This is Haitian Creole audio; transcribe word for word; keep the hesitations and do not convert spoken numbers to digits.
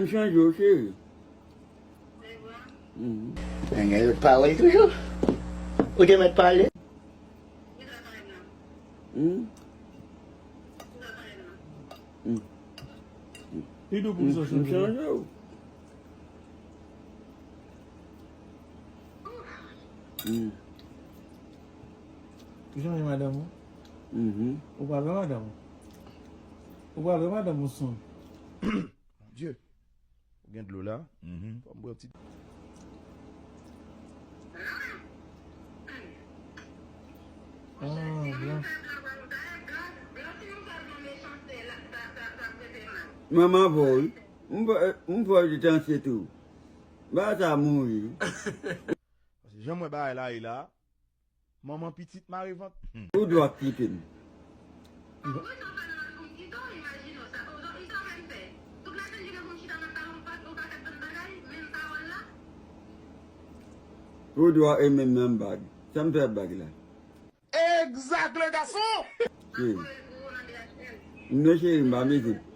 M chanje w, cheri. Mhm. Nèg yo pawòl toujou. Ou te mèt pale. Mhm. Mhm. Li di w pou kisa w chanje? M chanje w. Mhm. Ou chanje madanm ou? Mhm. Ou pral wè madanm ou? Ou pral wè madanm ou soon? Mon Dieu. Ou gen dlo la? Mhm. Fò m bwè yon ti. Ah, blan. Manman vò wi. M vò, m vò li te ansye tou. Ba sa mouri. Paske jan m wè bagay la ye la, manman pitit mare vant. Hmm. Ou dwa kite m. Ou dwa e menm nan bag. Sa m fè bag la? Exact, le garçon! Cheri. Non, cheri, m pa bezwen.